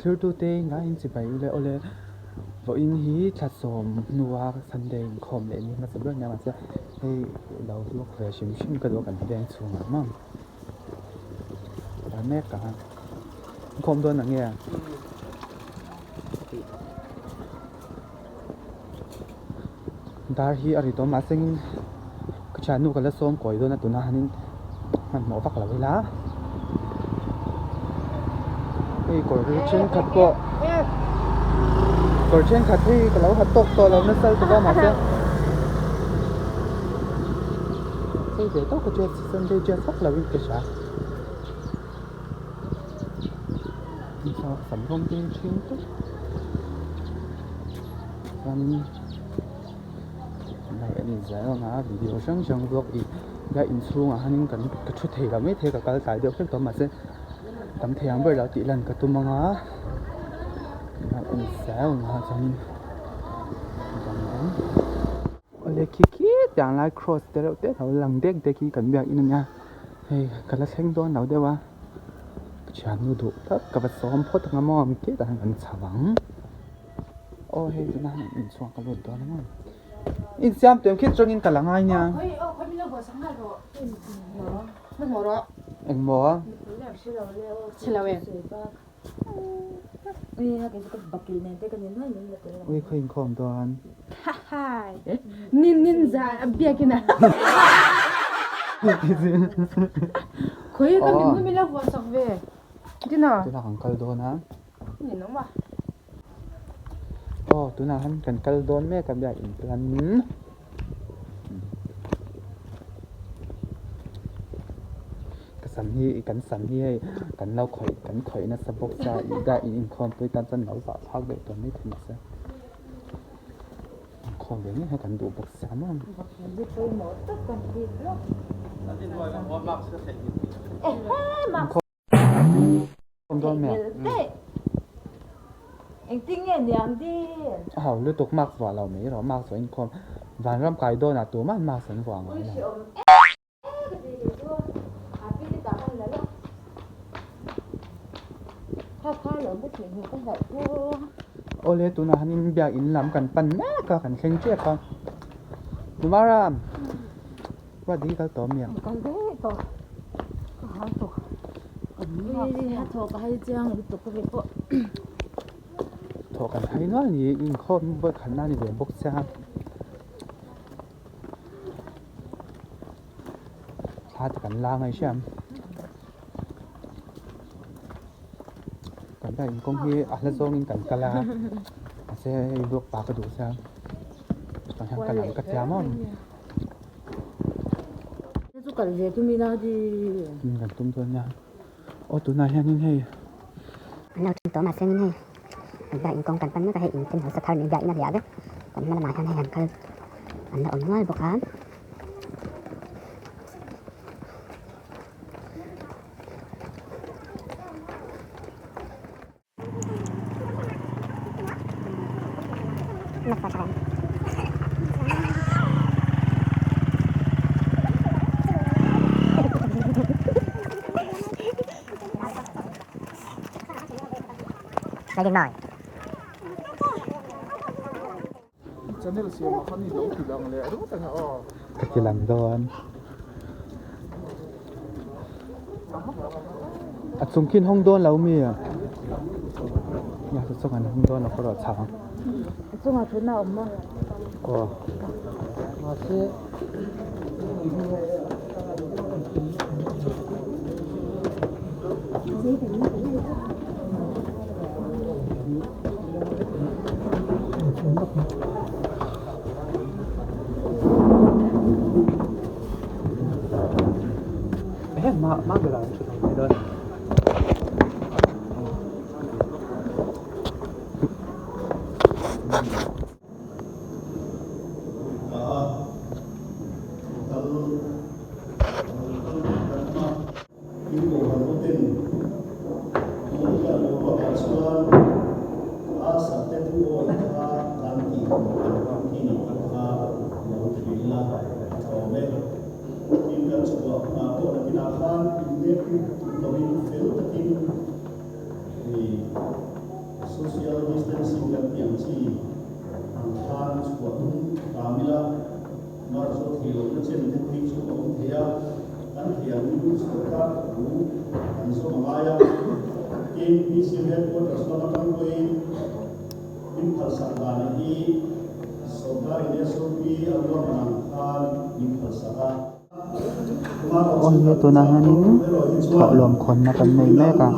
Thlirtute ngaiin chibai ule awle vawiin hi thla sawm hnua Sunday inkhawm leh ni hmasa ber nia mahse hei lo vlog ve hrim hrim ka duh a kan veng chhungah maw tar mek a inkhawm dawn ang nge dar hi a ri tawh mahse in ka thiannu ka la sawm kawi dawn a tunah hianin hmanhmawh vak lo ila hei kawr thenkhat pawh kawr thenkhat hi ka lo ha tawk tawh lo nasa lutuk a mahse hei ve tawk ka dress sunday dress vak lo in ka hria sam rawng te hring tawp chuanin hei a ni zel ang a video hrang hrang vlog ih la inchhungah hianin kan ka thu thei lo maithei ka kal tlai deuh hlek tawh mahse tam thei ang ber lo tih lan ka tum ang a a ni zel ang a chuanin awle khi khi tiang lai cross te reuh te a lo lang dek dek hi kan biakin a nia hei ka la thleng dawn lo deuh a. Ka thiannu duh tak ka va sawm phawt ang a maw mi tah hian kan chho ang aw hei tunah hian inchhuak ka lut dawn a maw insiam tuam khi atangin ka la ngai nia engmaw a ui khaw inkhawm dawn Tunah kan kal dawn a aw tunah hian kan kal dawn mek a biak in plan ka sam hi kan sam hi hei kan lo khawih kan khawih nasa bawk sia ih in inkhawmpui tan chuan lo zahthlak deuh tawh maithei mahse. Inkhawm ve ngei kha kan duh bawk sia maw. Inkhawm dawn mai a hau lutuk mask vuah lo mai rawh mask vuah inkhawm vanram kai dawnah tumah mask an vuah ngai lo. Awle tunah hianin biakin lam kan pan mek a kan thleng tep a Numara ruat hi kal tawh ami ang thawh kan hai nual a ni inkhawm vawi khatna a ni ve bawk sia. Thla te kan la ngai hriam kan biak inkawng hi a hla zawngin kan kal a mahse hei vlog pa ka duh sia chuan hian ka lang ka tia maw kan tum dawn nia aw tunah hianin hei. An lo ṭhen tawh mahse hei kan biak inkawng kan pan mek a hei in hausa thar nih biak in a hliah vek kan hma lamah hian hei an kal an la awm nual bawk a. Ka ti lang dawn. A chung khin hawng dawn lo mi a? Nia chu chung an hawng dawn lo ka rawh chhang. A chungah thutna a awm maw? Aw. Mahse. Social distancing kan tih ang chi ang khan chhuah tum hram ila, mar chu thei lohna chen te phei chu a awm thei a, kan thei ang sorkar thu kan zawm a ngai a. Tin, BCM headquarters lam atang pawhin min phalsak dan hi sorkarin SOP a ruahman ang khan min phalsak a. Aw he tunah hianin thawhlawm khawnna kan nei mek a.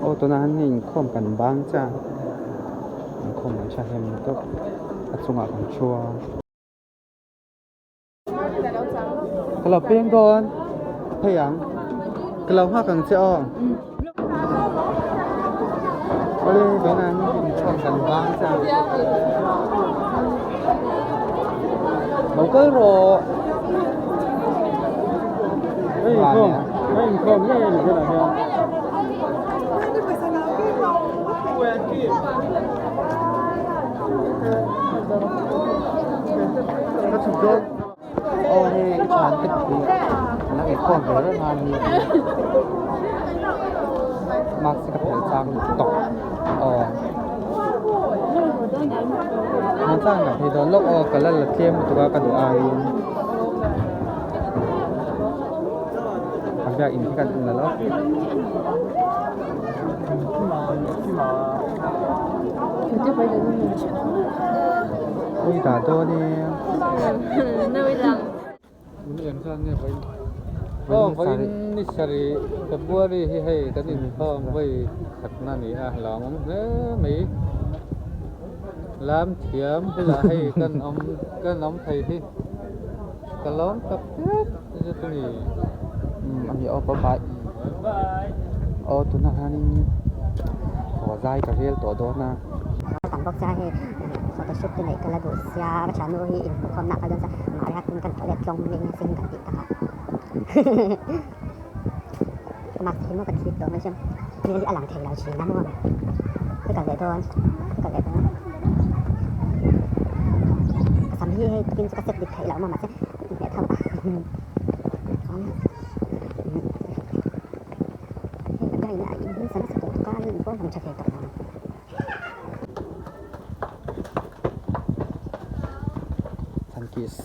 Aw tunah hian hei inkhawm kan bang chiah a inkhawm kan hre hlem tawp a chungah kan thu a. Ka lo peng dawn phei ang ka lo nghak ang che aw awle tunah hian inkhawm kan bang chiah a lo kal rawh Ka chhuk dawn aw hei i thian te pui an la inkhawm ve reng a ni mask hi ka phelh chak lutuk aw hmanchang ka phei dawn lawk aw ka la la tlem lutuk a ka duh aiin. A biakinn hi kan en la lo. Ui dah dawn e. Vawiin ni sarih February hi hei kan inkhawm vawi khatna a ni a lawmawm hle mai. Lam thiam bulah hei kan awm kan awm thei hi ka lawm tak zet zet a ni. Umm a ni aw bye bye. Aw tunah hianin haw zai ka rel tawh dawn a. Tam bawk sia hei photoshoot te neih ka la duh sia ka thiannu hi inhmuhkhawmna kal dawn sia mah riak in kan thawh leh tlawng mai nge sin kan tih takah ka mask hi maw kan thip tawh mai sia hmel hi a lang thei lo thin a maw ka kal leh dawn ka kal leh dawn ka sam hi hei tukin chu ka set dik theih loh maw mahse inhmeh tho a hei ka biakinn ah in sa nasa tawh tuk a in pawh lang tha thei tawh lo. Thankiss.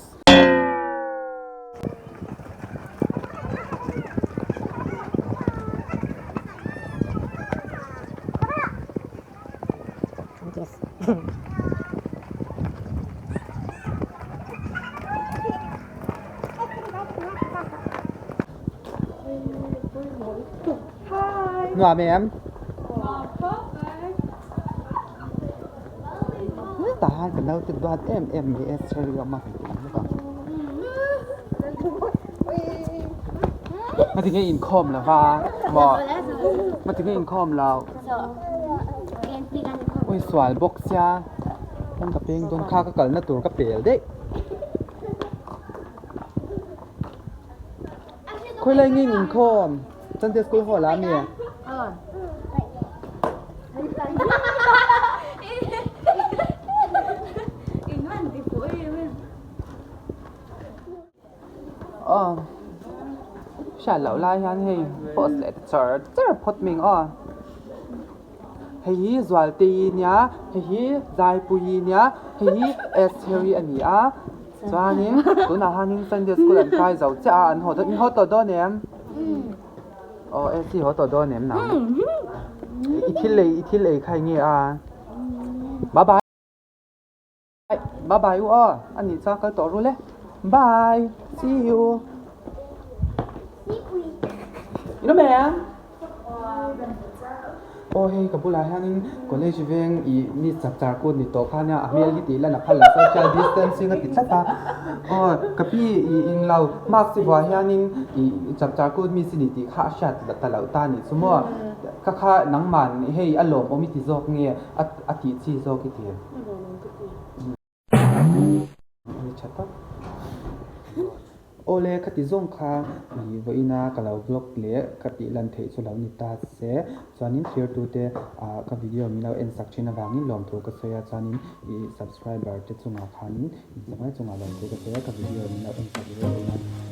Thankiss. Nuam em? Tah hian ka naute duat em em mai e cherry awm a Ngatinge inkhawm lo va maw ngatinge inkhawm lo ui sual bawk sia heng ka peng dawn kha ka kalna tur ka pel daih. Khawilai nge in inkhawm? Sunday school hall ah mi? Aw hriat loh lai hian hei post leh ta char char phawt mai ang aw. Hei hi Zualtei nia hei hi Zaipuii nia hei hi Estheri a ni a chuanin tunah hianin Sunday school an kai zo chiah a an haw dawn in haw tawh dawn em? Aw Esi haw tawh dawn em nang? I thil ei i thil ei kha eng nge a? Bye bye. Bye bye u aw. A nih chuan kal tawh rul e. Bye. See you. I lo meng. Aw hei ka bulah hianin college veng ih mi chak char kut ni tawh kha nia a hmel hi tih lan a phal lo social distancing a ti tlat a aw ka pi ih englo mask chi buah hianin ih chak char kut mi chi ni tih kha a hriat ta loh ta a nih chu maw ka kha nangman hei a lawmawm i ti zawk nge a tih chi zawk i ti. Ani tha tak. Awle ka ti zawng kha i vawiina ka lo vlog leh ka tih lan theih chu lo ni ta se chuanin thirtute ah ka video min lo en sak thin avangin lawmthu ka sawi a chuanin i subscriber te chungah khanin in chakna chungah lawmthu ka sawi a ka video min lo en sak zel theih nan.